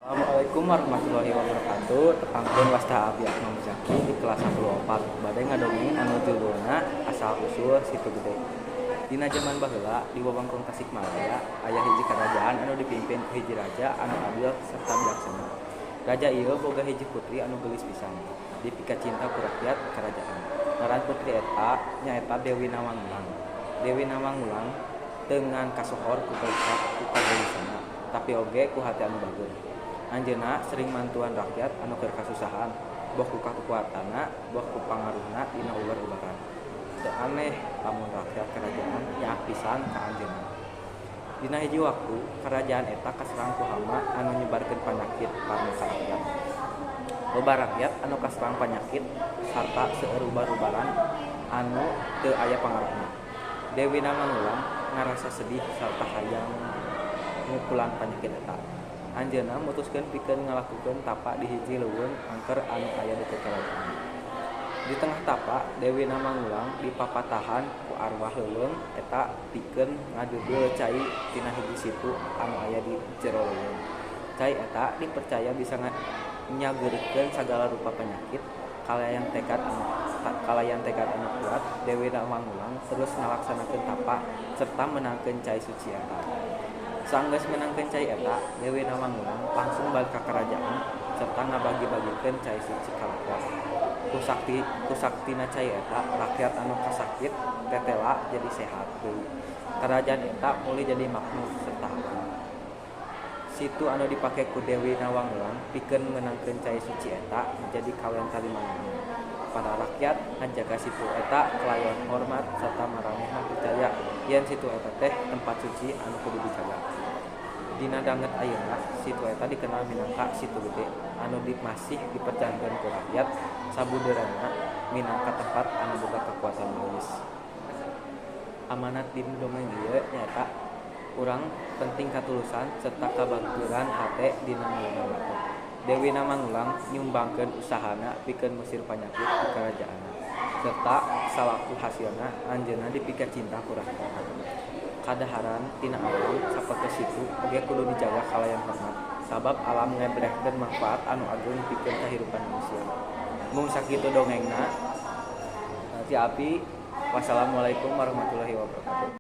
Assalamualaikum warahmatullahi wabarakatuh. Tepangkeun, wasta abdi Akmal Muzaki di kelas 10 bade ngadongeng anu judulna Asal Usul Situ Gede. Dina jaman baheula, di wewengkon Tasikmalaya aya hiji karajaan anu dipimpin ku hiji raja anu adil serta bijaksana. Raja ieu boga hiji putri anu geulis pisan, dipikacinta ku rakyat karajaan. Ngaran putri eta nyaeta Dewi Nawangwulan. Dewi Nawangwulan teu ngan kasohor ku kageulisanna, tapi oge ku hate anu bageur. Anjeunna sering mantuan rakyat anu keur kasusahan, boh ku kakuatanna, boh ku pangaruhna dina ubar-ubaran. Teu aneh lamun rakyat karajaan nyaah pisan ka anjeunna. Dina hiji waktu, karajaan eta kaserang ku hama anu nyebarkeun panyakit parno ka rakyat. Loba rakyat anu kaserang panyakit sarta seueur ubar-ubaran anu teu aya pangaruhna. Dewi Nawangwulan ngarasa sedih sarta hayang ngukulan panyakit eta. Anjeunna mutuskeun pikeun ngalakukeun tapa di hiji leuweung angker anu aya deukeut karajaan. Di tengah tapa, Dewi Nawangwulan dipapatahan ku arwah leuweung eta pikeun ngadeudeuh cai tina hiji situ anu aya di jero leuweung. Cai eta dipercaya bisa nyageureutkeun sagala rupa panyakit. Kalayan tekad anu kuat, Dewi Nawangwulan terus ngalaksanakeun tapa serta meunangkeun cai suci eta. Saenggeus meunangkeun cai eta, Dewi Nawangwulan langsung balik ka karajaan serta ngabagi-bagikeun cai suci ka rakyat. Ku saktina cai eta, rakyat anu kasakit tetela jadi sehat deui. Karajaan eta mulih jadi makmur serta aman. Situ anu dipake ku Dewi Nawangwulan pikeun meunangkeun cai suci eta jadi kawentar di mana-mana. Para rakyat ngajaga situ eta kalayan hormat serta maranehna percaya yen situ eta teh tempat suci anu kudu dijaga. Dina danget ayeuna, situ eta dikenal minangka Situ Gede anu masih dipertahankeun ku rakyat sabudeureunna minangka tempat anu boga kakuatan magis. Amanat dina dongeng ieu nyaeta urang penting katulusan serta kabageuran hate dina nulungan batur. Dewi Nawangwulan nyumbangkeun usahana pikeun ngusir panyakit di karajaanna, serta salaku hasilna anjeunna dipikacinta ku rakyatna. Kadaharan tina alam sapertos situ oge kudu dijaga kalayan hormat, sabab alam ngebrehkeun mangfaat anu ageung pikeun kahirupan manusia. Mung sakitu dongengna ti abdi. Wassalamualaikum warahmatullahi wabarakatuh.